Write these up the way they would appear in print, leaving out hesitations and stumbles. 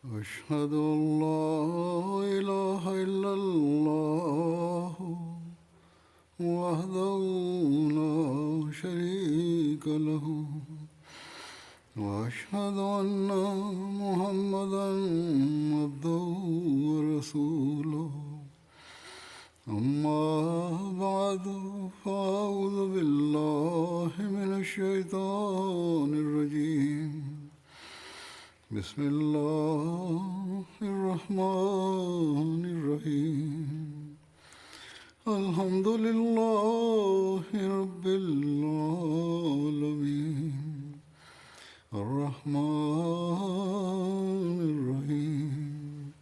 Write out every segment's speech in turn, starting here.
أشهد أن لا إله إلا الله وحده لا شريك له وأشهد أن محمدا عبده ورسوله أما بعد فأعوذ بالله من الشيطان الرجيم بسم الله الرحمن الرحيم الحمد لله رب العالمين الرحمن الرحيم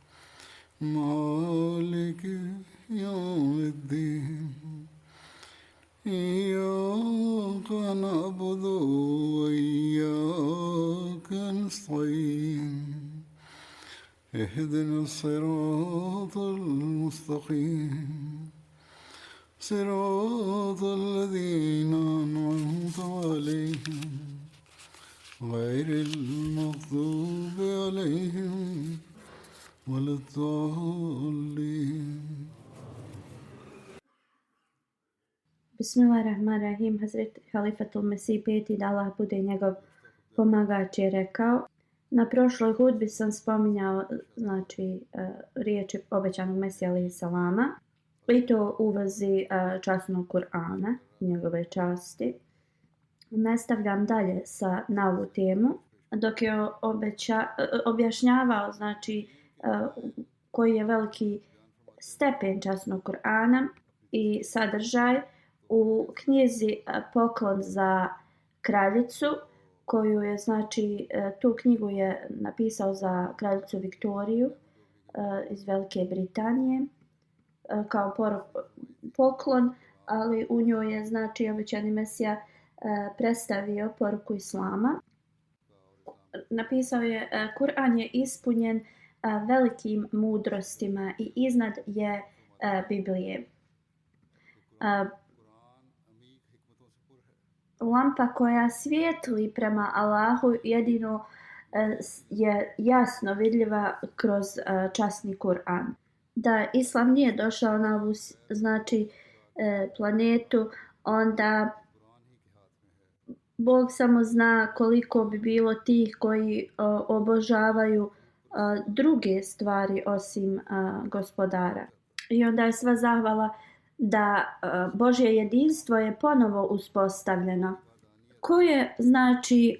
مالك يوم الدين إياك نعبد وإياك نستعين اهدنا الصراط المستقيم صراط الذين أنعمت عليهم غير المغضوب عليهم ولا الضالين. Bismillahirrahmanirrahim. Hazreti Halifatul Mesih peti, da Allah bude njegov pomagač, je rekao: na prošloj hudbi sam spominjao riječi obećanog Mesija alejhi selama i to u vezi časnog Kur'ana i njegove časti. Nastavljam dalje na ovu temu dok je objašnjavao koji je veliki stepen časnog Kur'ana i sadržaj u knjizi Poklon za kraljicu, koju je tu knjigu je napisao za kraljicu Viktoriju iz Velike Britanije kao poklon, ali u njoj je obećani Mesija predstavio poruku Islama. Napisao je: Kur'an je ispunjen velikim mudrostima i iznad je Biblije. Lampa koja svijetli prema Allahu jedino je jasno vidljiva kroz časni Kur'an. Da Islam nije došao na ovu planetu, onda Bog samo zna koliko bi bilo tih koji obožavaju druge stvari osim Gospodara. I onda je sva zahvala da Božje jedinstvo je ponovo uspostavljeno. Ko je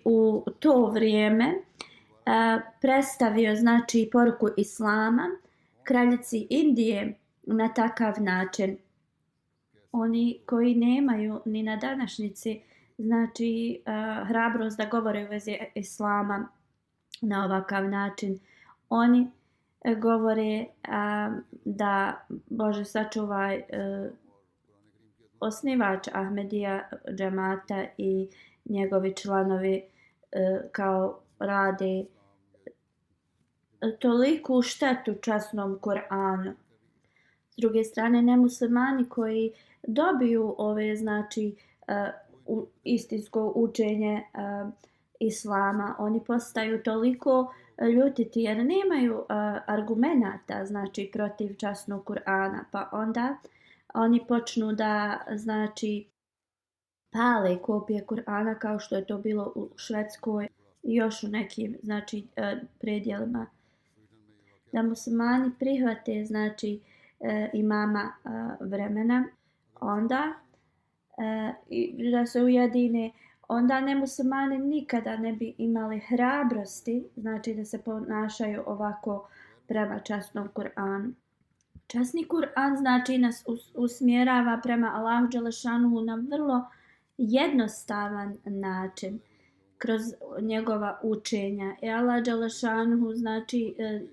u to vrijeme predstavio poruku Islama kraljici Indije na takav način? Oni koji nemaju ni na današnjici hrabrost da govore u vezi Islama na ovakav način, oni govore da Bože sačuvaj osnivač Ahmedija džemata i njegovi članovi kao rade toliku štetu časnom Kur'anu. S druge strane, nemuslimani koji dobiju ove istinsko učenje Islama, oni postaju toliko ljutiti jer nemaju argumenata protiv časnog Kur'ana, pa onda oni počnu da pale kopije Kur'ana kao što je to bilo u Švedskoj i još u nekim predjelima. Da muslimani prihvate imama vremena, onda da se ujedine, onda nemuslimani nikada ne bi imali hrabrosti da se ponašaju ovako prema časnom Kur'anu. Časni Kur'an nas usmjerava prema Allahu dželešanuhu na vrlo jednostavan način kroz njegova učenja. I Allah dželešanuhu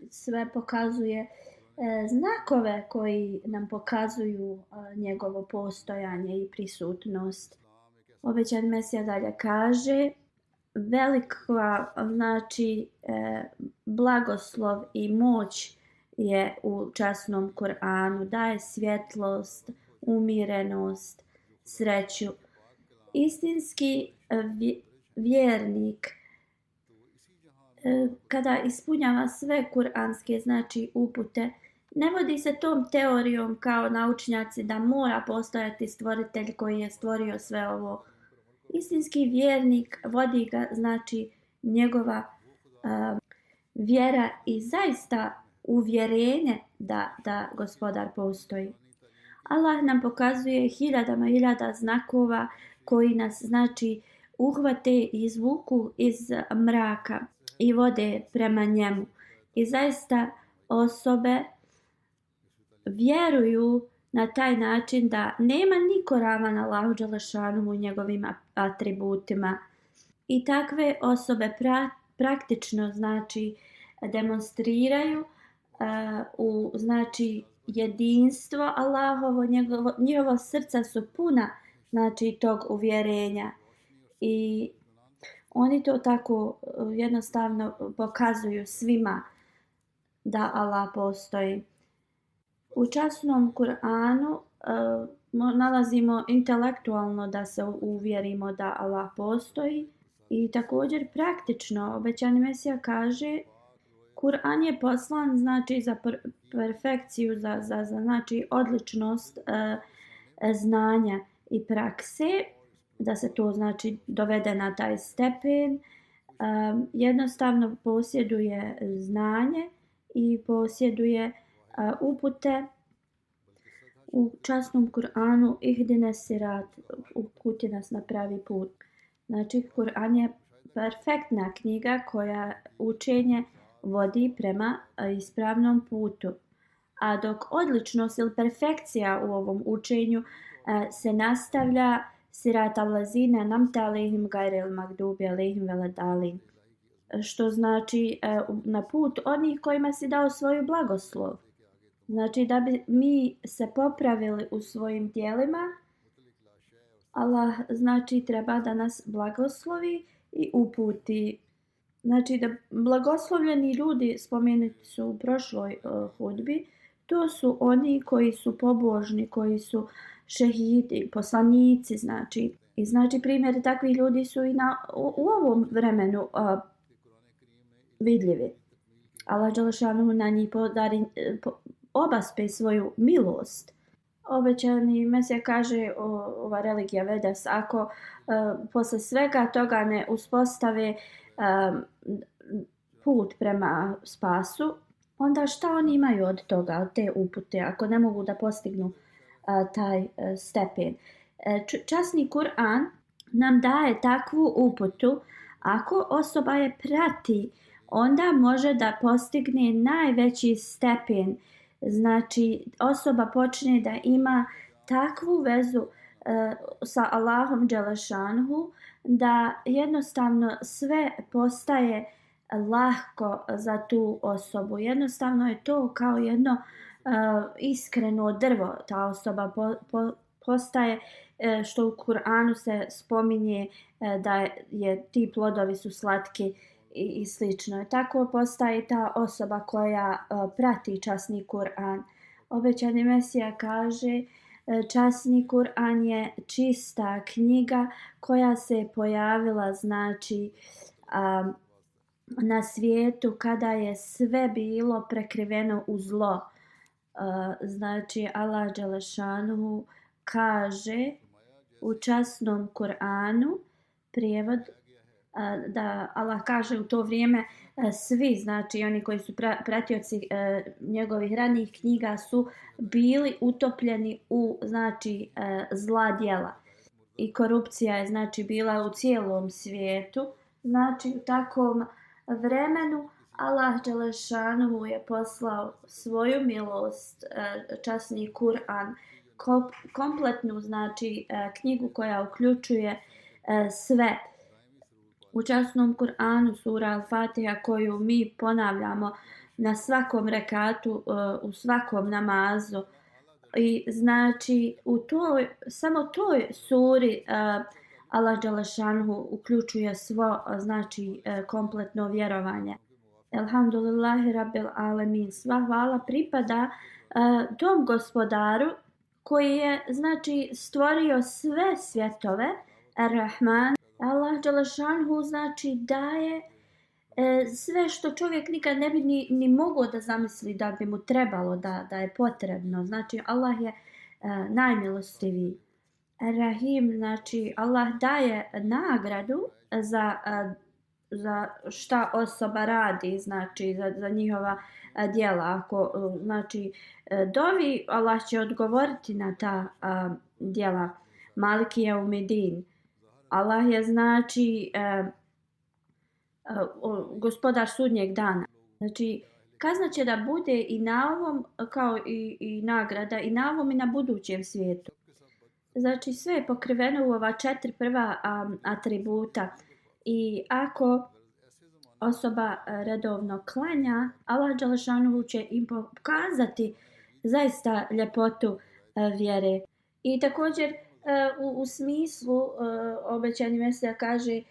sve pokazuje znakove koji nam pokazuju njegovo postojanje i prisutnost. Obećani Mesija dalje kaže: velika blagoslov i moć je u časnom Kur'anu, daje svjetlost, umirenost, sreću. Istinski vjernik kada ispunjava sve kuranske znači upute, ne vodi se tom teorijom kao naučnjaci da mora postojati stvoritelj koji je stvorio sve ovo. Istinski vjernik vodi ga znači njegova vjera i zaista uvjerenje da gospodar postoji. Allah nam pokazuje hiljada znakova koji nas znači uhvate i izvuku iz mraka i vode prema njemu. I zaista osobe vjeruju na taj način da nema niko ravan Allahu dželešanuhu u njegovim atributima. I takve osobe praktično znači demonstriraju u znači jedinstvo Allahovo, njihova srca su puna znači tog uvjerenja i oni to tako jednostavno pokazuju svima da Allah postoji. U časnom Kur'anu nalazimo intelektualno da se uvjerimo da Allah postoji i također praktično obećani Mesija kaže Kur'an je poslan znači za perfekciju, za znači odličnost znanja i prakse, da se to znači dovede na taj stepen. Jednostavno posjeduje znanje i posjeduje upute. U časnom Kur'anu ihdine sirat, uputi nas na pravi put. Znači Kur'an je perfektna knjiga koja učenje vodi prema ispravnom putu. A dok odličnost ili perfekcija u ovom učenju se nastavlja sirat al-lazina namta alehim gajrel magdubi alehim veledalin. Što znači na put onih kojima si dao svoju blagoslov. Znači da bi mi se popravili u svojim djelima, Allah znači treba da nas blagoslovi i uputi. Znači da blagoslovljeni ljudi, spomenuti su u prošloj hudbi, to su oni koji su pobožni, koji su šehidi, poslanici, znači. I znači primjeri takvih ljudi su i u ovom vremenu vidljivi. Allah dželešanuhu na njih podari obaspe svoju milost. Obećani Mesija kaže ova religija Vedas, ako posle svega toga ne uspostave put prema spasu, onda šta oni imaju od toga, od te upute, ako ne mogu da postignu taj stepen. Časni Kur'an nam daje takvu uputu, ako osoba je prati, onda može da postigne najveći stepen. Znači osoba počne da ima takvu vezu sa Allahom dželešanuhu da jednostavno sve postaje lahko za tu osobu. Jednostavno je to kao jedno iskreno drvo. Ta osoba postaje, što u Kur'anu se spominje da ti plodovi su slatki i slično. Tako postaje ta osoba koja prati časni Kur'an. Obećani Mesija kaže časni Kur'an je čista knjiga koja se pojavila znači na svijetu kada je sve bilo prekriveno u zlo. Znači Allah dželešanuhu kaže u časnom Kur'anu, prijevod da Allah kaže u to vrijeme svi, znači oni koji su pratioci njegovih ranijih knjiga su bili utopljeni u znači zla djela i korupcija je znači bila u cijelom svijetu. Znači u takvom vremenu Allah dželešanuhu je poslao svoju milost, časni Kur'an, kompletnu znači knjigu koja uključuje sve. U časnom Kur'anu sura Al-Fatiha koju mi ponavljamo na svakom rekatu, u svakom namazu. I znači u samo toj suri Allah dželešanuhu uključuje svo znači kompletno vjerovanje. Elhamdulillahi rabbil alemin. Sva hvala pripada tom gospodaru koji je znači stvorio sve svjetove. Ar-Rahman. Allah dželešanuhu znači daje sve što čovjek nikad ne bi ni mogao da zamisli da bi mu trebalo, da je potrebno. Znači Allah je najmilostiviji. Rahim, znači Allah daje nagradu za šta osoba radi, znači za njihova djela. Ako znači dovi, Allah će odgovoriti na ta djela. Maliki Jeumidin. Allah je znači gospodar sudnjeg dana. Znači kazna će da bude i na ovom kao i nagrada i na ovom i na budućem svijetu. Znači sve je pokriveno u ova 4 prva atributa i ako osoba redovno klanja, Allah dželešanuhu će im pokazati zaista ljepotu vjere. I također u smislu obećani Mesija kaže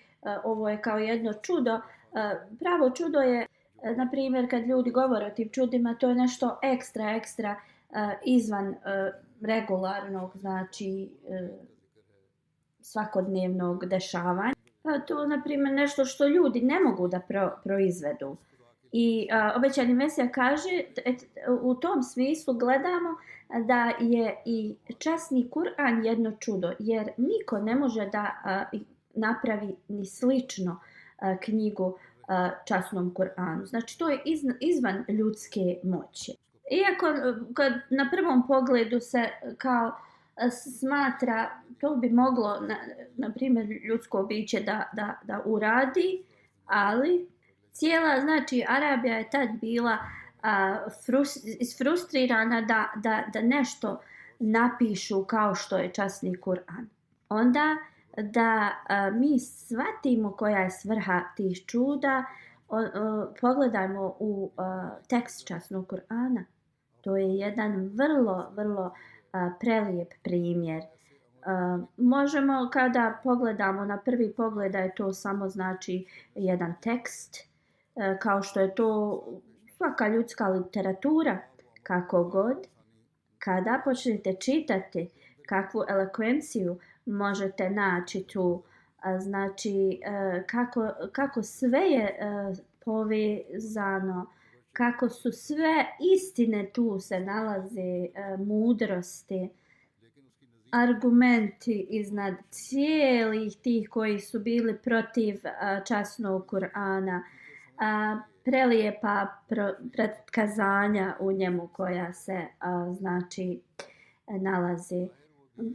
ovo je kao jedno čudo. Pravo čudo je, na primjer, kad ljudi govore o tim čudima, to je nešto ekstra izvan regularnog, znači svakodnevnog dešavanja. To je, na primjer, nešto što ljudi ne mogu da proizvedu. I obećani Mesija kaže, u tom smislu gledamo da je i časni Kur'an jedno čudo, jer niko ne može da napravi ni slično knjigu časnom Kur'anu. Znači to je izvan ljudske moći. Iako kad na prvom pogledu se kao smatra to bi moglo na primjer ljudsko biće da uradi, ali cijela znači Arabija je tad bila isfrustrirana da nešto napišu kao što je časni Kur'an. Onda da mi shvatimo koja je svrha tih čuda, pogledajmo u tekst časnog Kur'ana. To je jedan vrlo prelijep primjer. Možemo kada pogledamo na prvi pogled da je to samo znači jedan tekst, kao što je to svaka ljudska literatura, kako god, kada počnete čitati kakvu elokvenciju možete naći tu, znači kako sve je povezano, kako su sve istine tu se nalaze, mudrosti, argumenti iznad cijelih tih koji su bili protiv časnog Kur'ana, prelijepa pretkazanja u njemu koja se znači nalazi.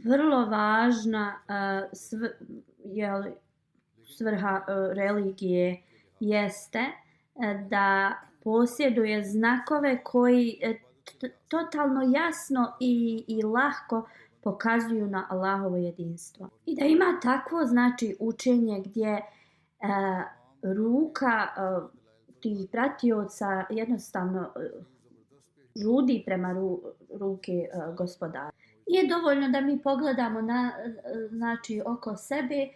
Vrlo važna svrha religije jeste da posjeduje znakove koji totalno jasno i lahko pokazuju na Allahovo jedinstvo. I da ima takvo znači učenje gdje ruka tih pratioca jednostavno žudi prema ruke gospodara. Nije dovoljno da mi pogledamo znači oko sebe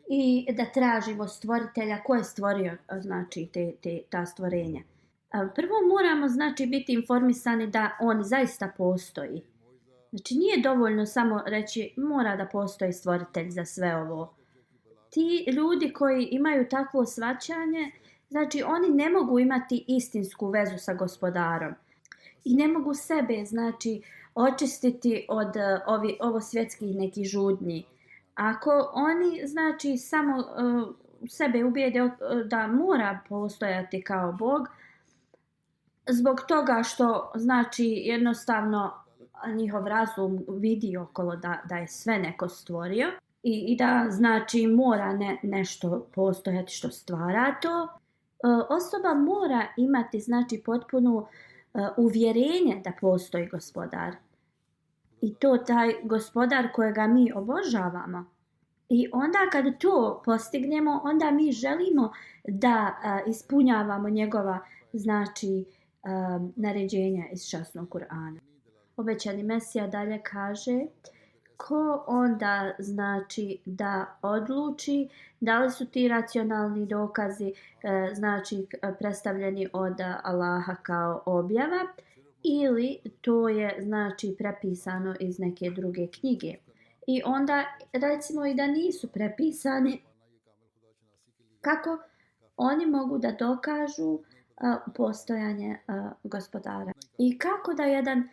i da tražimo stvoritelja ko je stvorio znači ta stvorenja. Prvo moramo znači biti informisani da on zaista postoji. Znači nije dovoljno samo reći mora da postoji stvoritelj za sve ovo. Ti ljudi koji imaju takvo shvaćanje, znači oni ne mogu imati istinsku vezu sa gospodarom. I ne mogu sebe znači očistiti od ovo svjetskih nekih žudnji. Ako oni znači samo sebe ubijede da mora postojati kao Bog, zbog toga što znači jednostavno njihov razum vidi okolo da je sve neko stvorio i da znači mora nešto postojati što stvara to, osoba mora imati znači potpuno uvjerenje da postoji gospodar. I to taj gospodar kojega mi obožavamo. I onda kad to postignemo, onda mi želimo da ispunjavamo njegova znači naređenja iz časnog Kur'ana. Obećani Mesija dalje kaže ko onda znači da odluči da li su ti racionalni dokazi znači predstavljeni od Allaha kao objava ili to je znači prepisano iz neke druge knjige. I onda recimo i da nisu prepisani, kako oni mogu da dokažu postojanje gospodara. I kako da jedan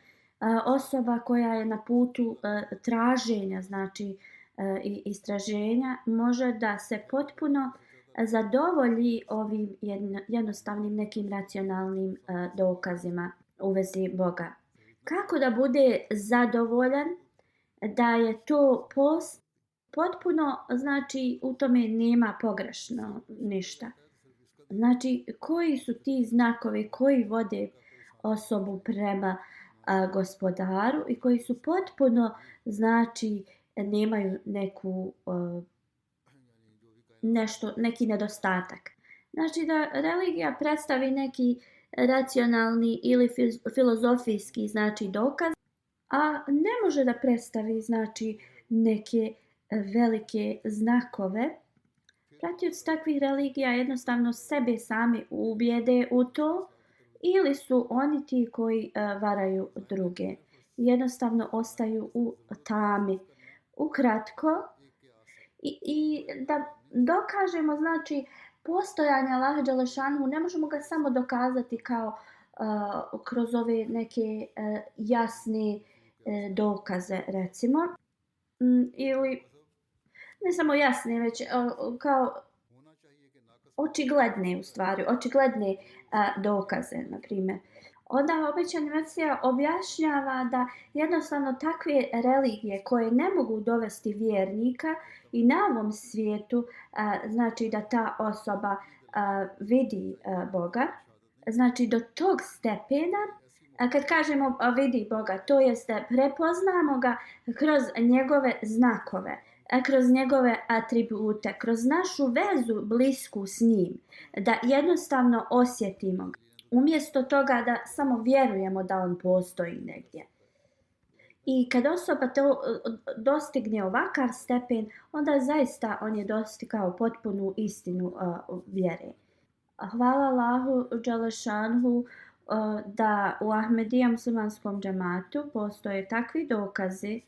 osoba koja je na putu traženja, znači i istraženja, može da se potpuno zadovolji ovim jednostavnim nekim racionalnim dokazima u vezi Boga. Kako da bude zadovoljan da je to potpuno, znači u tome nema pogrešno ništa. Znači koji su ti znakovi koji vode osobu prema gospodaru i koji su potpuno, znači nemaju neki nedostatak. Znači da religija predstavi neki racionalni ili filozofijski, znači dokaz, a ne može da predstavi, znači neke velike znakove. Pratioci takvih religija jednostavno sebe sami ubijede u to ili su oni ti koji varaju druge. Jednostavno ostaju u tami. Ukratko, i da dokažemo, znači, postojanje Allaha dželešanu, ne možemo ga samo dokazati kao kroz ove neke jasne dokaze, recimo, ili ne samo jasne, već kao očigledne dokaze, na primjer. Onda obećani Mesija objašnjava da jednostavno takve religije koje ne mogu dovesti vjernika i na ovom svijetu, znači da ta osoba vidi Boga, znači do tog stepena, kad kažemo vidi Boga, to jest da prepoznamo ga kroz njegove znakove, kroz njegove atribute, kroz našu vezu blisku s njim, da jednostavno osjetimo ga. Umjesto toga da samo vjerujemo da on postoji negdje. I kad osoba to dostigne ovakav stepen, onda zaista on je dostigao potpunu istinu vjere. Hvala Allahu dželešanhu da u Ahmedija muslimanskom džematu postoje takvi dokazi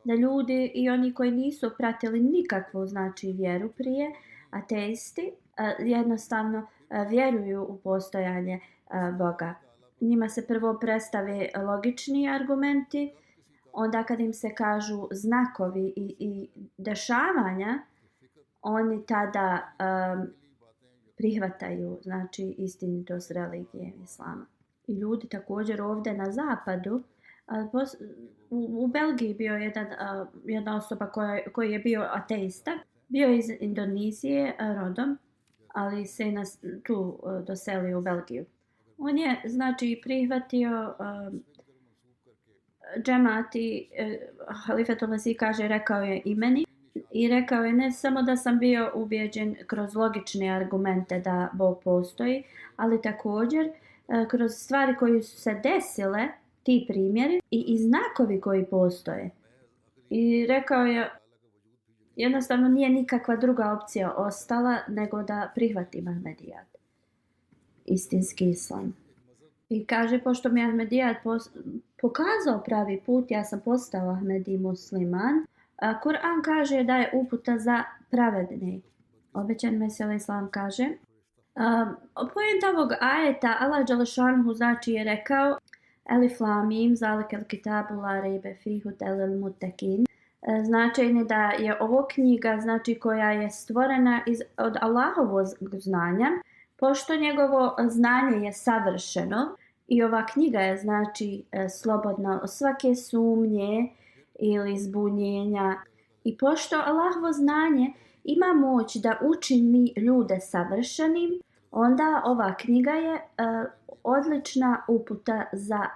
da ljudi i oni koji nisu pratili nikakvu, znači, vjeru prije, ateisti, jednostavno vjeruju u postojanje Boga. Njima se prvo predstave logični argumenti, onda kad im se kažu znakovi i dešavanja, oni tada prihvataju, znači, istinitost religije islama. I ljudi također ovdje na zapadu, u Belgiji bio jedna osoba koji je bio ateista, bio iz Indonezije rodom, ali se tu doselio u Belgiju. On je, znači, prihvatio džemat i Halifetul Mesih kaže, rekao je i meni, i rekao je ne samo da sam bio ubijeđen kroz logične argumente da Bog postoji, ali također kroz stvari koje su se desile, ti primjeri i znakovi koji postoje. I rekao je, jednostavno nije nikakva druga opcija ostala nego da prihvatim Ahmedijat, istinski islam. I kaže, pošto mi je Ahmedijat pokazao pravi put, ja sam postao Ahmedi musliman. Kur'an kaže da je uputa za pravedne. Obećan Mesija islam kaže. Poenta ovog ajeta, Allah dželešanuhu, znači, je rekao Elif lam mim zalikel kitabu la rejbe fihi hudan lil muttaqin. Značenje da je ovo knjiga, znači, koja je stvorena od Allahovog znanja, pošto njegovo znanje je savršeno i ova knjiga je, znači, slobodna od svake sumnje ili zbunjenja, i pošto Allahovo znanje ima moć da učini ljude savršenim, onda ova knjiga je odlična uputa za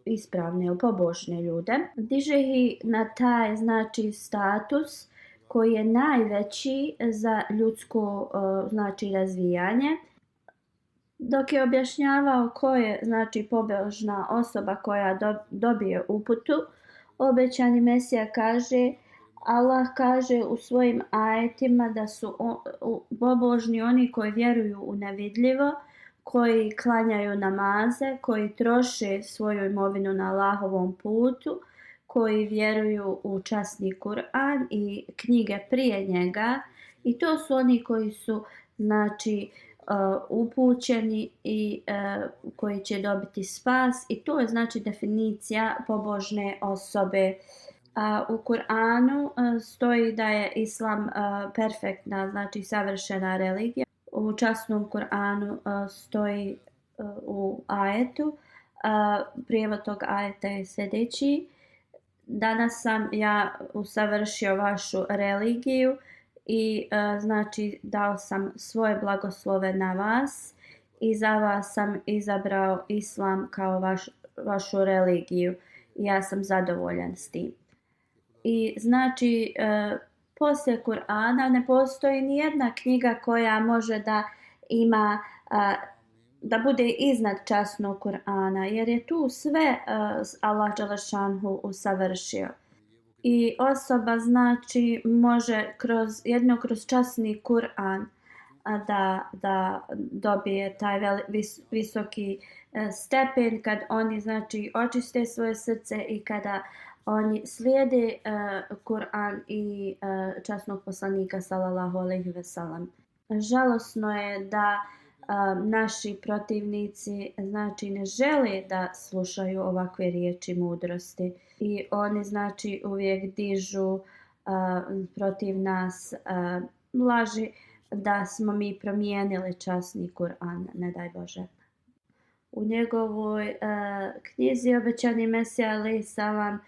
ispravne, pobožne ljude. Diže ih na taj, znači, status koji je najveći za ljudsko, znači, razvijanje. Dok je objašnjavao ko je, znači, pobožna osoba koja dobije uputu, obećani Mesija kaže, Allah kaže u svojim ajetima da su pobožni oni koji vjeruju u nevidljivo, koji klanjaju namaze, koji troše svoju imovinu na Allahovom putu, koji vjeruju u časni Kur'an i knjige prije njega, i to su oni koji su, znači upućeni i koji će dobiti spas, i to je znači definicija pobožne osobe. U Kur'anu stoji da je Islam perfektna, znači savršena religija. U časnom Kur'anu stoji u ajetu, prijevod tog ajeta je sljedeći: danas sam ja usavršio vašu religiju i znači dao sam svoje blagoslove na vas i za vas sam izabrao Islam kao vašu religiju i ja sam zadovoljan s tim. I znači poslije Kur'ana ne postoji ni jedna knjiga koja može da ima da bude iznad časnog Kur'ana, jer je tu sve Allah dželešanhu usavršio. I osoba znači može kroz časni Kur'an da dobije taj visoki stepen kad oni znači očiste svoje srce i kada oni slijede Kur'an i časnog poslanika sallallahu alejhi ve sellem. Žalosno je da naši protivnici znači ne žele da slušaju ovakve riječi mudrosti i oni znači uvijek dižu protiv nas laži da smo mi promijenili časni Kur'an, ne daj Bože. U njegovoj knjizi Obećani Mesija alejhi selam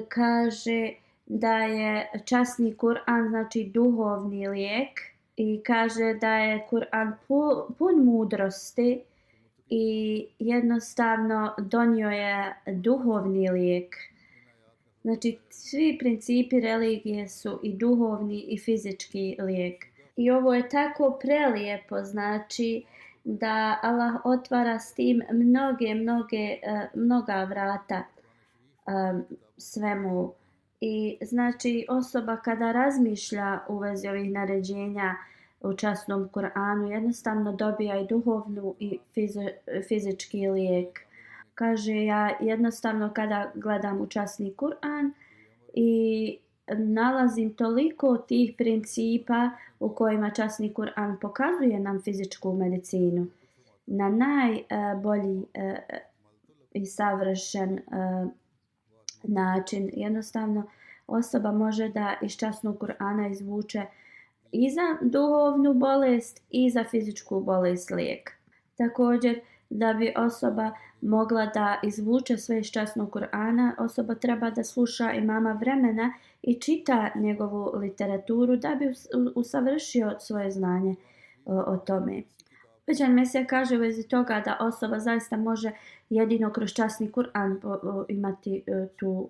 kaže da je časni Kur'an znači duhovni lijek i kaže da je Kur'an pun mudrosti i jednostavno donio je duhovni lijek. Znači svi principi religije su i duhovni i fizički lijek. I ovo je tako prelijepo, znači da Allah otvara s tim mnoga vrata svemu. I znači osoba kada razmišlja u vezi ovih naređenja u časnom Kur'anu jednostavno dobija i duhovnu i fizički lijek. Kaže, ja jednostavno kada gledam u časni Kur'an i nalazim toliko tih principa u kojima časni Kur'an pokazuje nam fizičku medicinu na najbolji i savršen način. Jednostavno osoba može da iz časnog Kur'ana izvuče i za duhovnu bolest i za fizičku bolest lijek. Također, da bi osoba mogla da izvuče sve iz časnog Kur'ana, osoba treba da sluša imama vremena i čita njegovu literaturu da bi usavršio svoje znanje o tome. Obećani Mesija kaže u vezi toga da osoba zaista može jedino kroz časni Kur'an imati tu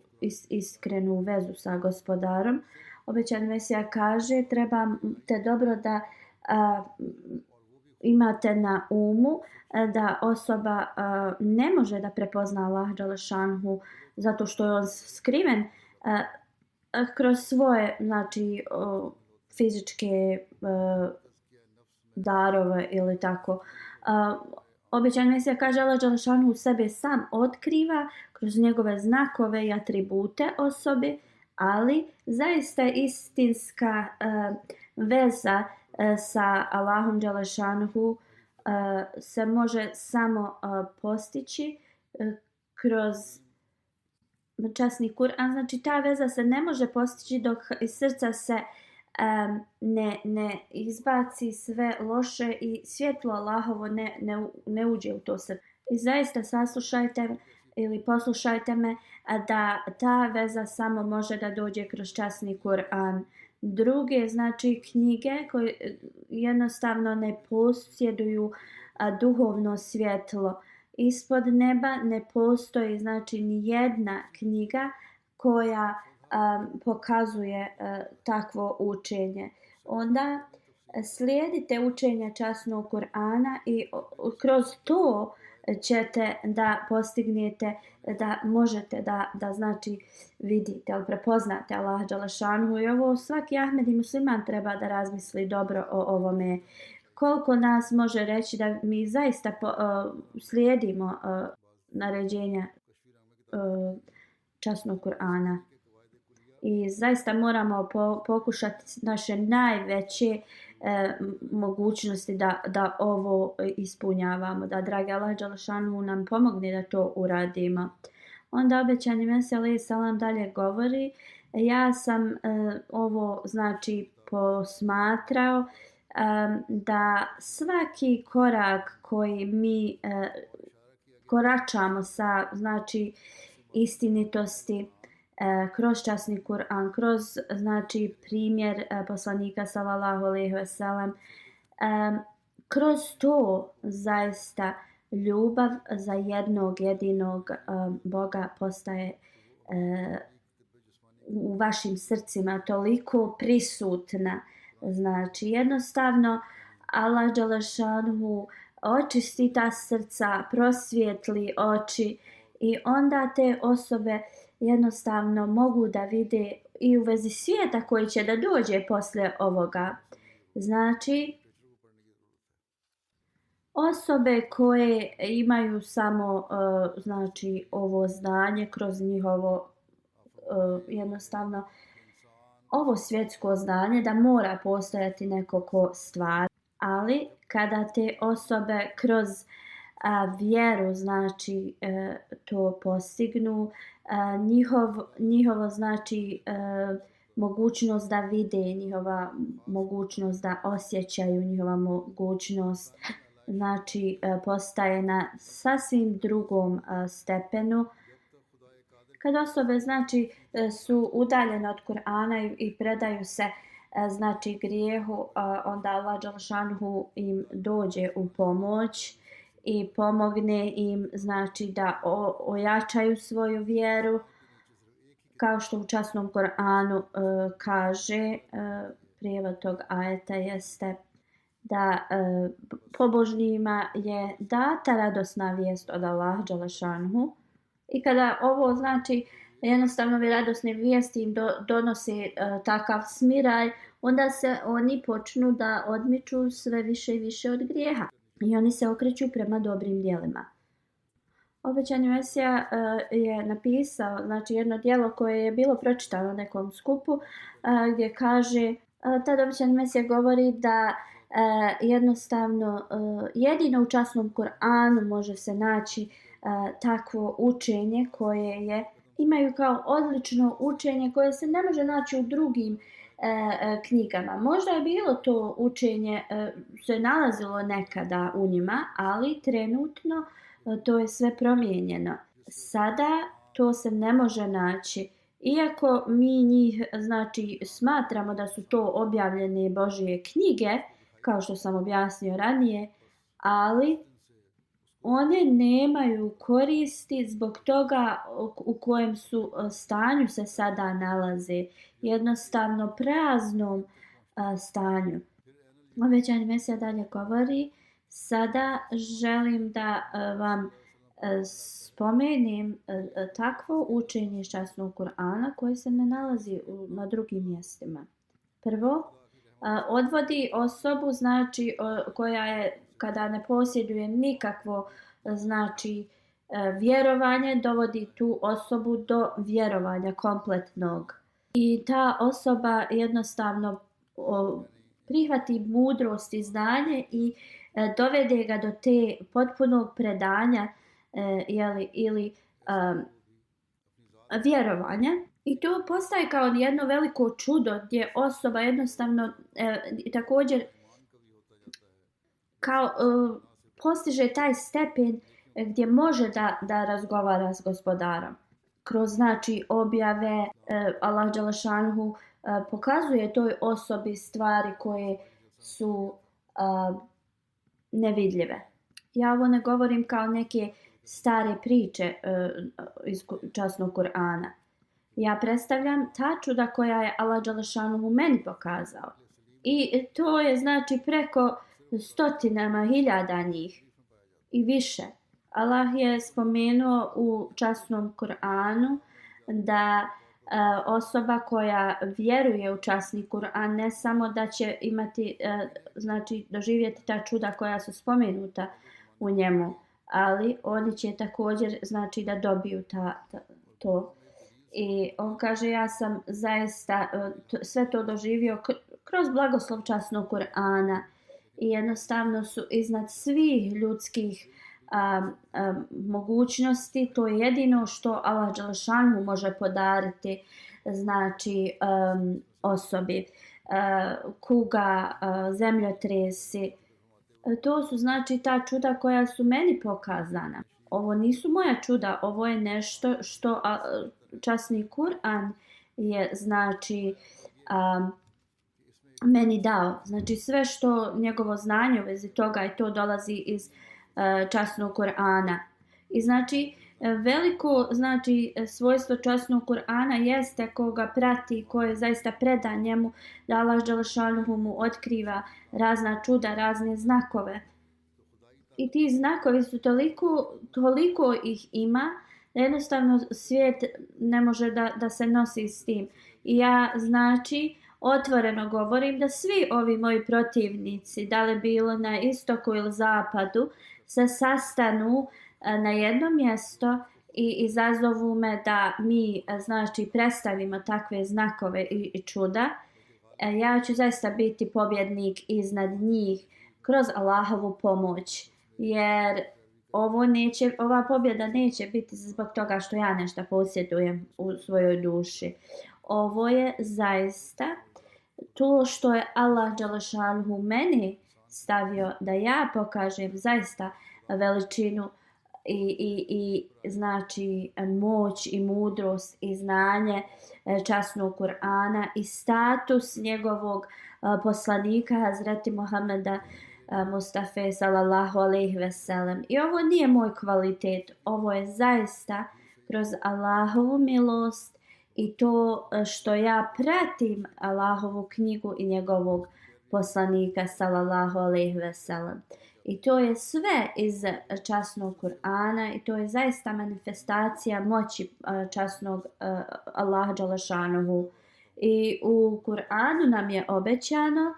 iskrenu vezu sa Gospodarom. Obećani Mesija kaže trebate dobro da imate na umu da osoba ne može da prepozna Allah dželešanhu zato što je on skriven kroz svoje znači fizičke darove ili tako. Obećani Mesija kaže Allah dželešanhu sebe sam otkriva kroz njegove znakove i atribute osobe, ali zaista istinska veza sa Allahom dželešanhu se može samo postići kroz časni Kur'an. Znači ta veza se ne može postići dok iz srca se ne izbaci sve loše i svjetlo Allahovo ne uđe u to srce. I zaista saslušajte ili poslušajte me da ta veza samo može da dođe kroz časni Kur'an. Druge znači knjige koje jednostavno ne posjeduju duhovno svjetlo. Ispod neba ne postoji znači ni jedna knjiga koja pokazuje takvo učenje. Onda slijedite učenje časnog Kur'ana i kroz to ćete da postignete da možete da znači vidite ili prepoznate Allah dželešanhu. I ovo svaki Ahmed i musliman treba da razmisli dobro o ovome. Koliko nas može reći da mi zaista slijedimo naređenja časnog Kur'ana. I zaista moramo pokušati naše najveće mogućnosti da ovo ispunjavamo, da dragi Allah dželešanu nam pomogne da to uradimo. Onda obećani Mesija alejhi selam dalje govori, ja sam ovo znači posmatrao da svaki korak koji mi koračamo sa znači istinitosti kroz časni Kur'an, kroz znači primjer poslanika sallallahu alejhi ve sellem, kroz to zaista ljubav za jednog jedinog Boga postaje u vašim srcima toliko prisutna. Znači jednostavno Allah dželešanhu očisti ta srca, prosvijetli oči i onda te osobe jednostavno mogu da vide i u vezi svijeta koji će da dođe poslije ovoga. Znači, osobe koje imaju samo znači ovo znanje kroz njihovo jednostavno ovo svjetsko znanje da mora postojati neko ko stvara, ali kada te osobe kroz vjeru znači to postignu, njihovo znači mogućnost da vide, njihova mogućnost da osjećaju, njihova mogućnost znači postaje na sasvim drugom stepenu. Kad osobe znači su udaljene od Kur'ana i predaju se znači grijehu, onda Allah dželešanu im dođe u pomoć i pomogne im znači da ojačaju svoju vjeru, kao što u časnom Kur'anu kaže, prijevod tog ajeta jeste da pobožnima je data radosna vijest od Allaha dželešanu. I kada ovo znači jednostavno ove radosne vijesti im donose takav smiraj, onda se oni počnu da odmiču sve više i više od grijeha. I oni se okreću prema dobrim djelima. Obećani Mesija je napisao znači jedno djelo koje je bilo pročitano na nekom skupu gdje kaže, tad obećani Mesija govori da jednostavno jedino u časnom Kur'anu može se naći takvo učenje koje je imaju kao odlično učenje koje se ne može naći u drugim knjigama. Možda je bilo to učenje se nalazilo nekada u njima, ali trenutno to je sve promijenjeno. Sada to se ne može naći. Iako mi njih znači smatramo da su to objavljene Božje knjige, kao što sam objasnio ranije, ali one nemaju koristi zbog toga u kojem su stanju se sada nalaze. Jednostavno praznom stanju. Obećani Mesija dalje govori, sada želim da vam spomenem takvo učenje časnog Kur'ana koje se ne nalazi na drugim mjestima. Prvo, odvodi osobu znači koja je kada ne posjeduje nikakvo znači vjerovanje, dovodi tu osobu do vjerovanja kompletnog. I ta osoba jednostavno prihvati mudrost i znanje i dovede ga do te potpunog predanja ili vjerovanja. I to postaje kao jedno veliko čudo gdje osoba jednostavno također kao postiže taj stepen gdje može da razgovara s gospodarom. Kroz znači objave Allah dželešanhu pokazuje toj osobi stvari koje su nevidljive. Ja ovo ne govorim kao neke stare priče iz časnog Kur'ana. Ja predstavljam ta čuda koja je Allah dželešanhu meni pokazao. I to je znači preko stotinama hiljada njih i više. Allah je spomenuo u časnom Kur'anu da osoba koja vjeruje u časni Kur'an ne samo da će imati, znači doživjeti ta čuda koja su spomenuta u njemu, ali oni će također znači da dobiju to. I on kaže, ja sam zaista sve to doživio kroz blagoslov časnog Kur'ana i jednostavno su iznad svih ljudskih mogućnosti. To je jedino što Allah dželešanu može podariti znači osobi. Kuga, zemljotresi, to su znači ta čuda koja su meni pokazana. Ovo nisu moja čuda, ovo je nešto što časni Kur'an je znači meni dao. Znači sve što njegovo znanje u vezi toga i to dolazi iz časnog Kur'ana. I znači veliko znači svojstvo časnog Kur'ana jeste ko ga prati, ko je zaista predan njemu, da Allah dželešanuhu mu otkriva razna čuda, razne znakove. I ti znakovi su toliko ih ima da jednostavno svijet ne može da se nosi s tim. I ja znači otvoreno govorim da svi ovi moji protivnici, da li bilo na istoku ili zapadu, se sastanu na jedno mjesto i izazovu me da mi znači predstavimo takve znakove i čuda. Ja ću zaista biti pobjednik iznad njih kroz Allahovu pomoć, jer ova pobjeda neće biti zbog toga što ja nešto posjedujem u svojoj duši. Ovo je zaista to što je Allah dželešanuhu meni stavio da ja pokažem zaista veličinu i znači moć i mudrost i znanje časnog Kur'ana i status njegovog poslanika Hazreti Muhameda Mustafe sallallahu alejhi ve sellem. I ovo nije moj kvalitet, ovo je zaista kroz Allahovu milost i to što ja pratim Allahovu knjigu i njegovog poslanika sallallahu alejhi ve sellem. I to je sve iz časnog Kur'ana i to je zaista manifestacija moći časnog Allaha dželešanuhu. I u Kur'anu nam je obećano,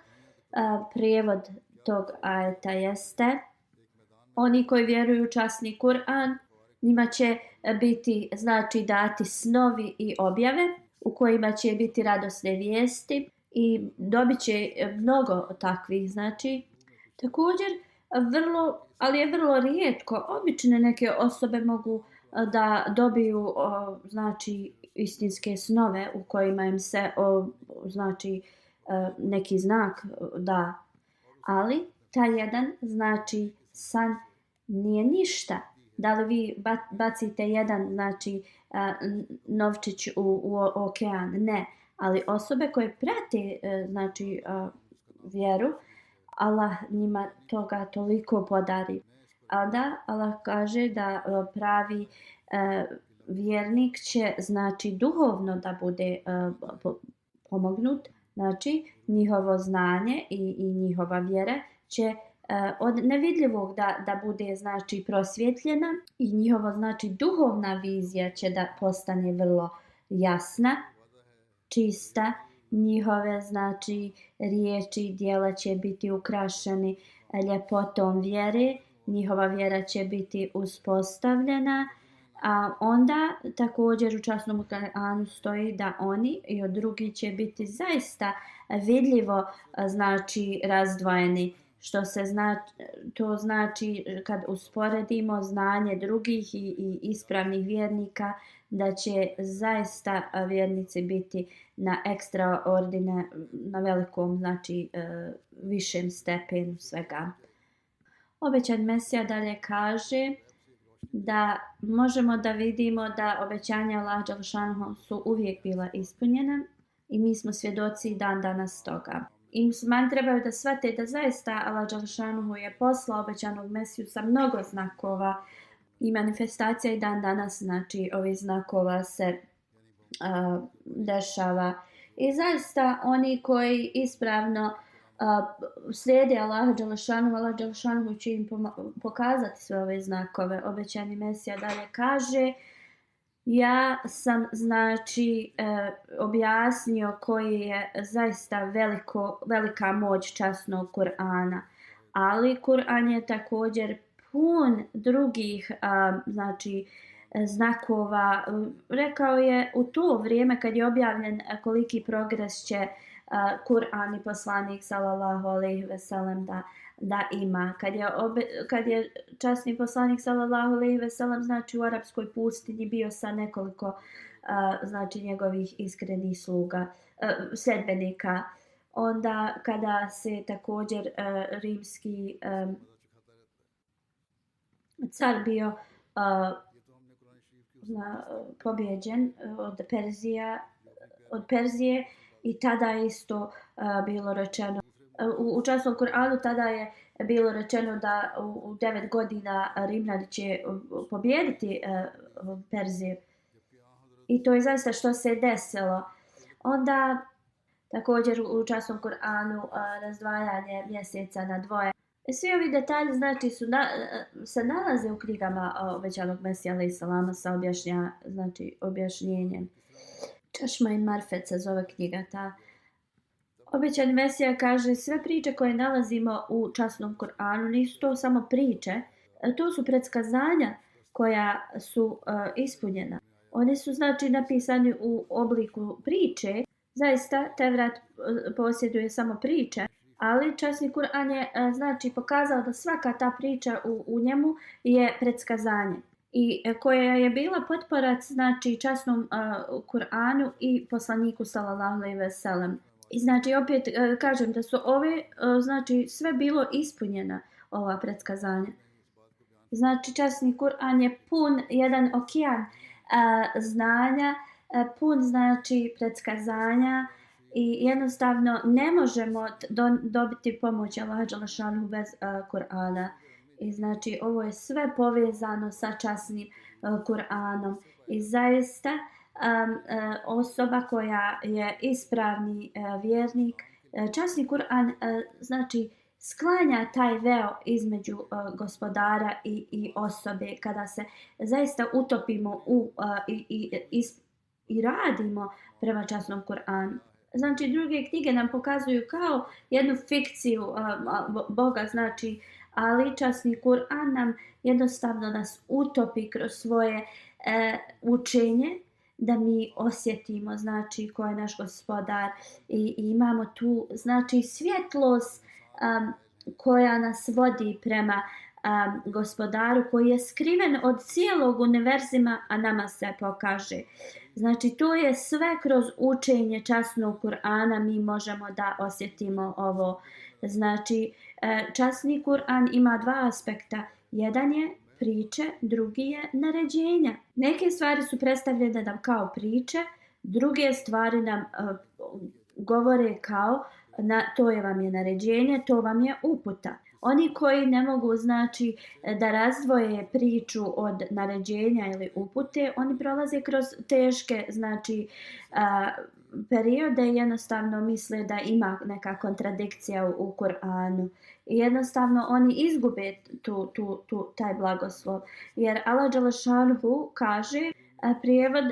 prijevod tog ajeta jeste: oni koji vjeruju u časni Kur'an, njima će biti znači dati snovi i objave u kojima će biti radosne vijesti i dobit će mnogo takvih znači. Također ali je vrlo rijetko, obične neke osobe mogu da dobiju znači istinske snove u kojima im se znači neki znak da, ali taj jedan znači san nije ništa. Da li vi bacite jedan znači novčić u okean? Ne, ali osobe koje prate znači vjeru, Allah njima toga toliko podari. A da Allah kaže da pravi vjernik će znači duhovno da bude pomognut, znači njihovo znanje i njihova vjera će od nevidljivog da bude znači prosvjetljena i njihova znači duhovna vizija će da postane vrlo jasna, čista. Njihove znači riječi i djela će biti ukrašeni ljepotom vjere, njihova vjera će biti uspostavljena, a onda također u časnom Kur'anu stoji da oni i od drugih će biti zaista vidljivo znači razdvojeni. To znači kad usporedimo znanje drugih i ispravnih vjernika, da će zaista vjernici biti na na velikom znači višem stepenu svega. Obećan Mesija dalje kaže da možemo da vidimo da obećanja Allaha dželešanuhu su uvijek bila ispunjena i mi smo svjedoci dan danas toga. I muslimani trebaju da shvate da zaista Allah dželešanuhu je poslao obećanog Mesiju sa mnogo znakova i manifestacija i dan danas znači ovih znakova se dešava. I zaista oni koji ispravno slijede Allaha dželešanuhu, Allah dželešanuhu će im pokazati sve ove znakove. Obećani Mesija dalje kaže: ja sam znači objasnio koji je zaista velika moć časnog Kur'ana, ali Kur'an je također pun drugih znači znakova. Rekao je u to vrijeme kad je objavljen koliki progres će Kur'an i poslanik sallallahu alejhi ve sellem da ima. Kad je časni poslanik sallallahu alejhi ve sellem znači u arapskoj pustinji bio sa nekoliko znači njegovih iskrenih sluga, sledbenika. Onda kada se također rimski car bio pobjeđen od Perzije i tada je isto bilo rečeno u časnom Kur'anu tada je bilo rečeno da u 9 godina Rimljani će pobijediti Perziju. I to je zaista što se desilo. Onda također u časnom Kur'anu razdvajanje mjeseca na dvoje. Svi ovi detalji znači se nalaze u knjigama obećanog Mesija alejhi selama sa objašnjenjem. Čašma i Marfet se zove knjiga ta. Obećani Mesija kaže sve priče koje nalazimo u časnom Kur'anu nisu to samo priče, to su predskazanja koja su ispunjena. Oni su znači napisani u obliku priče. Zaista Tevrat posjeduje samo priče, ali časni Kur'an je znači pokazao da svaka ta priča u njemu je predskazanje i koja je bila potporac znači časnom Kur'anu i poslaniku sallallahu alejhi ve sellem. I znači opet kažem da su ove znači sve bilo ispunjena ova predskazanja. Znači časni Kur'an je pun jedan okean znanja, pun znači predskazanja i jednostavno ne možemo dobiti pomoć Allaha dželešanu bez Kur'ana. I znači ovo je sve povezano sa časnim Kur'anom i zaista osoba koja je ispravni vjernik, časni Kur'an znači sklanja taj veo između gospodara i osobe kada se zaista utopimo i radimo prema časnom Kur'anu. Znači druge knjige nam pokazuju kao jednu fikciju Boga, znači, ali časni Kur'an nam jednostavno nas utopi kroz svoje učenje da mi osjetimo znači ko je naš gospodar i imamo tu znači svjetlost koja nas vodi prema gospodaru koji je skriven od cijelog univerzuma, a nama se pokaže. Znači to je sve kroz učenje časnog Kur'ana mi možemo da osjetimo ovo. Znači časni Kur'an ima dva aspekta. Jedan je priče, drugi je naređenja. Neke stvari su predstavljene nam kao priče, druge stvari nam govore kao to je vam je naređenje, to vam je uputa. Oni koji ne mogu znači da razdvoje priču od naređenja ili upute, oni prolaze kroz teške znači periode i jednostavno misle da ima neka kontradikcija u Kur'anu. I jednostavno oni izgube taj blagoslov. Jer Allah dželešanu kaže prijevod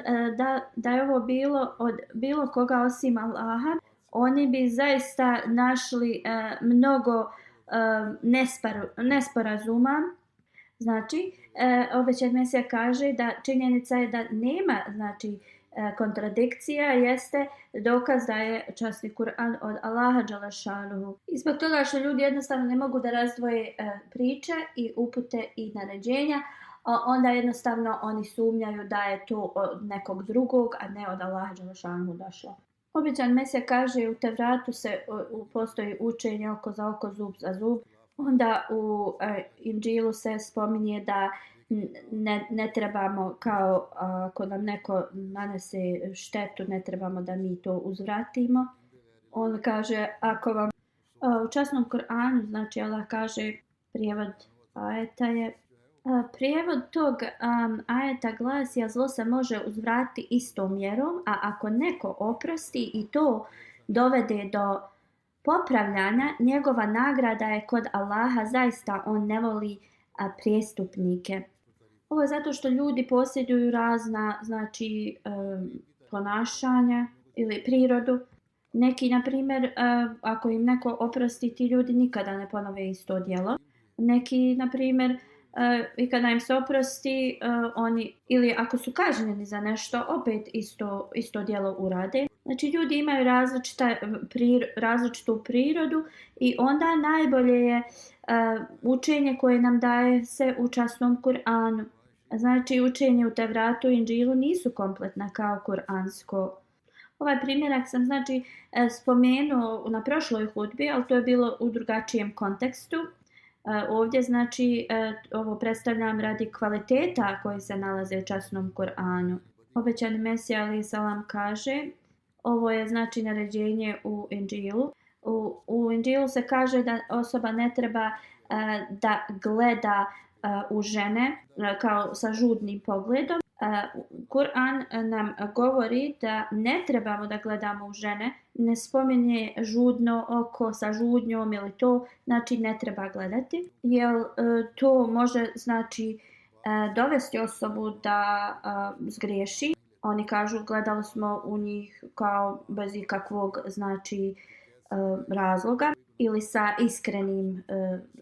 da je ovo bilo od bilo koga osim Allaha, oni bi zaista našli mnogo nesporazuma. Znači, obećani Mesija kaže da činjenica je da nema znači kontradikcija jeste dokaz da je časni Kur'an od Allaha dželešanu. I zbog toga što ljudi jednostavno ne mogu da razdvoje priče i upute i naređenja, onda jednostavno oni sumnjaju da je to od nekog drugog, a ne od Allaha dželešanu došlo. Obećani Mesija kaže u Tevratu postoji učenje oko za oko, zub za zub. Onda u Inđilu se spominje da ne trebamo kao ako nam neko nanese štetu, ne trebamo da mi to uzvratimo. On kaže ako vam u časnom Kur'anu, znači Allah kaže prijevod ajeta je prijevod tog ajeta glasi a zlo se može uzvratiti istom mjerom, a ako neko oprosti i to dovede do popravljanja, njegova nagrada je kod Allaha, zaista on ne voli prijestupnike. Ovo je zato što ljudi posjeduju razna znači ponašanja ili prirodu. Neki, na primjer, ako im neko oprosti, ti ljudi nikada ne ponove isto djelo. Neki, na primjer, i kada im se oprosti, oni, ili ako su kažnjeni za nešto, opet isto djelo urade. Znači ljudi imaju različitu prirodu i onda najbolje je učenje koje nam daje se u časnom Kur'anu. Znači učenje u Tevratu i Inđilu nisu kompletna kao kuransko. Ovaj primjerak sam znači spomenuo na prošloj hudbi, ali to je bilo u drugačijem kontekstu. Ovdje znači ovo predstavljam radi kvaliteta koji se nalaze u časnom Kur'anu. Obećani Mesija alejhi selam kaže, ovo je znači naređenje u Inđilu. U Inđilu se kaže da osoba ne treba da gleda u žene kao sa žudnim pogledom. Kur'an nam govori da ne trebamo da gledamo u žene, ne spominje žudno oko sa žudnjom ili to, znači ne treba gledati, jer to može znači dovesti osobu da zgriješi. Oni kažu gledali smo u njih kao bez ikakvog znači razloga ili sa iskrenim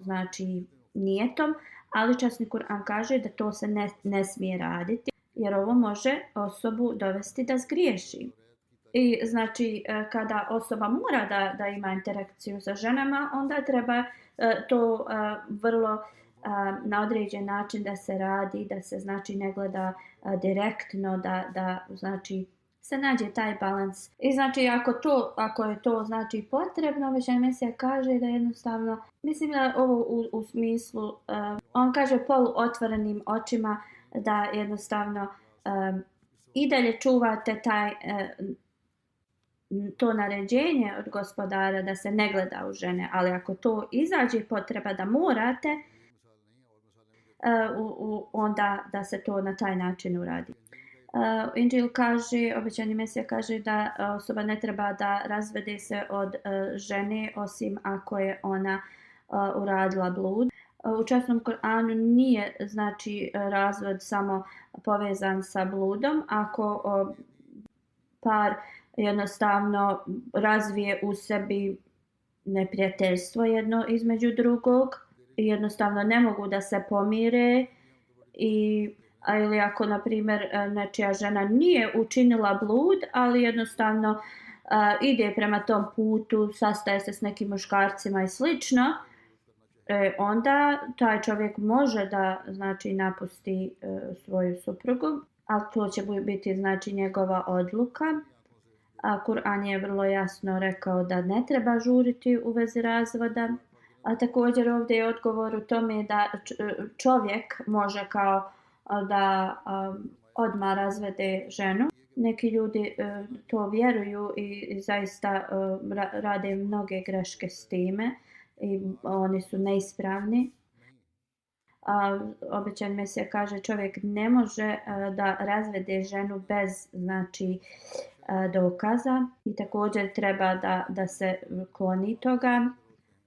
znači nijetom, ali časni Kur'an kaže da to se ne smije raditi, jer ovo može osobu dovesti da zgriješi. I znači kada osoba mora da ima interakciju sa ženama, onda treba to vrlo na određen način da se radi, da se znači ne gleda direktno, da znači se nađe taj balans. I znači ako je to znači potrebno, Obećani Mesija kaže da jednostavno, mislim da ovo u smislu, on kaže poluotvorenim očima da jednostavno i dalje čuvate to naređenje od Gospodara da se ne gleda u žene, ali ako to izađe potreba da morate, onda da se to na taj način uradi. Inđil kaže, Obećani Mesija kaže da osoba ne treba da razvede se od žene osim ako je ona uradila blud. U časnom Kur'anu nije znači razvod samo povezan sa bludom. Ako par jednostavno razvije u sebi neprijateljstvo jedno između drugog i jednostavno ne mogu da se pomire ili ako na primjer nečija žena nije učinila blud, ali jednostavno ide prema tom putu, sastaje se s nekim muškarcima i slično, onda taj čovjek može da znači napusti svoju suprugu, ali to će biti znači njegova odluka. Kur'an je vrlo jasno rekao da ne treba žuriti u vezi razvoda. A također ovdje je odgovor u tome da čovjek može kao da odmah razvede ženu. Neki ljudi to vjeruju i zaista rade mnoge greške s time i oni su neispravni. Obećani Mesija kaže čovjek ne može da razvede ženu bez znači dokaza i također treba da se kloni toga.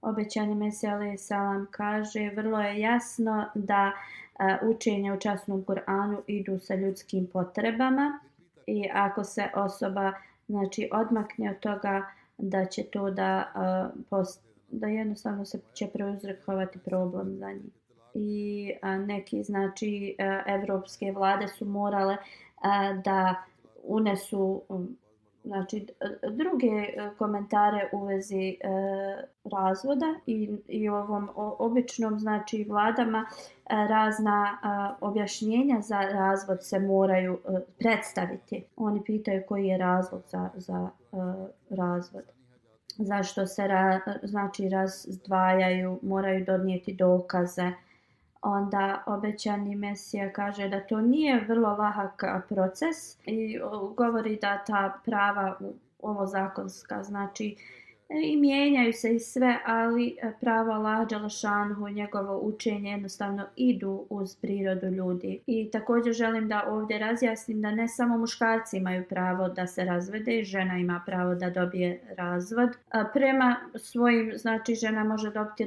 Obećani Mesija alejhi selam kaže vrlo je jasno da učenje u časnom Kur'anu idu sa ljudskim potrebama i ako se osoba znači odmakne od toga da će to da jednostavno se će prouzrokovati problem za njih. I neki znači evropske vlade su morale da unesu znači druge komentare u vezi razvoda i ovom običnom znači vladama razna objašnjenja za razvod se moraju predstaviti. Oni pitaju koji je razlog za razvod. Zašto se znači razdvajaju, moraju donijeti dokaze. Onda Obećani Mesija kaže da to nije vrlo lahak proces i govori da ta prava, ovo zakonska, znači i mijenjaju se i sve, ali prava Allaha dželešanuhu i njegovo učenje jednostavno idu uz prirodu ljudi. I također želim da ovdje razjasnim da ne samo muškarci imaju pravo da se razvede, žena ima pravo da dobije razvod. Prema svojim, znači žena može dobiti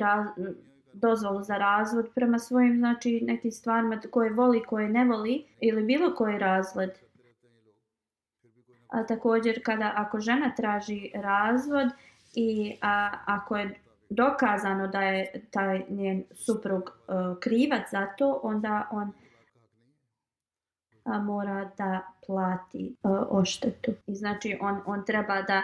dozvolu za razvod prema svojim znači nekim stvarima koje voli, koje ne voli ili bilo koji razvod. Također ako žena traži razvod i ako je dokazano da je taj njen suprug krivac za to, onda on mora da plati odštetu. I znači on treba da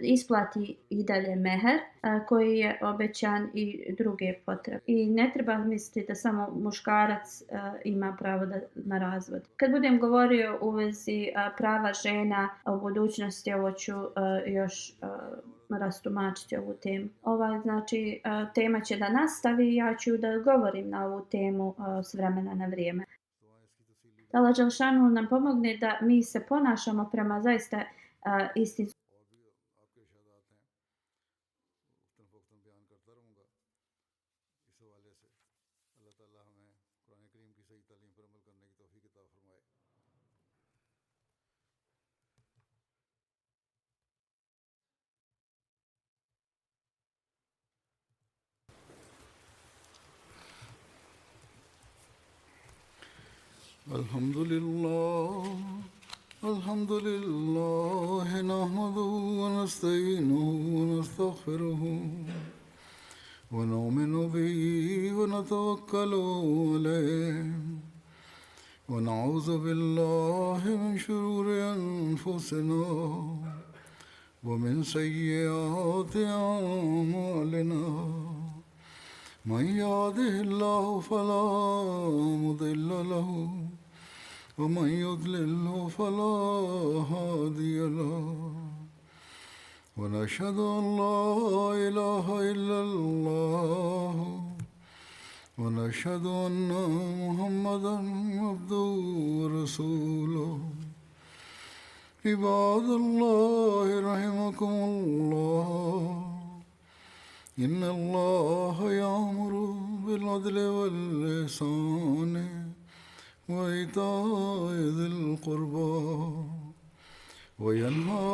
isplati i dalje meher koji je obećan i druge potrebe. I ne treba misliti da samo muškarac ima pravo na razvod. Kad budem govorio u vezi prava žena u budućnosti, ovo ću još rastumačiti ovu temu. Znači, tema će da nastavi i ja ću da govorim na ovu temu s vremena na vrijeme. Da Allah Đelšanu nam pomogne da mi se ponašamo prema zaista istinskom. الحمد لله نحمده ونستعينه ونستغفره ونؤمن به ونتوكل عليه ونعوذ بالله من شرور أنفسنا ومن سيئات أعمالنا من يهده الله فلا مضل له ومن يضلله فلا هادي له ونشهد أن لا إله إلا الله ونشهد أن محمدا عبده ورسوله عباد الله رحمكم الله إن الله يأمر بالعدل والإحسان وإيتاء ذي القربى وينهى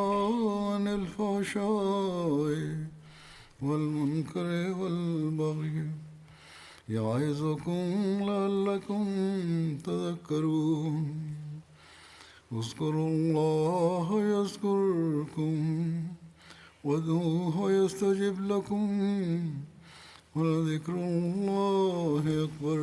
عن الفحشاء والمنكر والبغي يعظكم لعلكم تذكرون اذكروا الله يذكركم وادعوه يستجب لكم ولذكر الله أكبر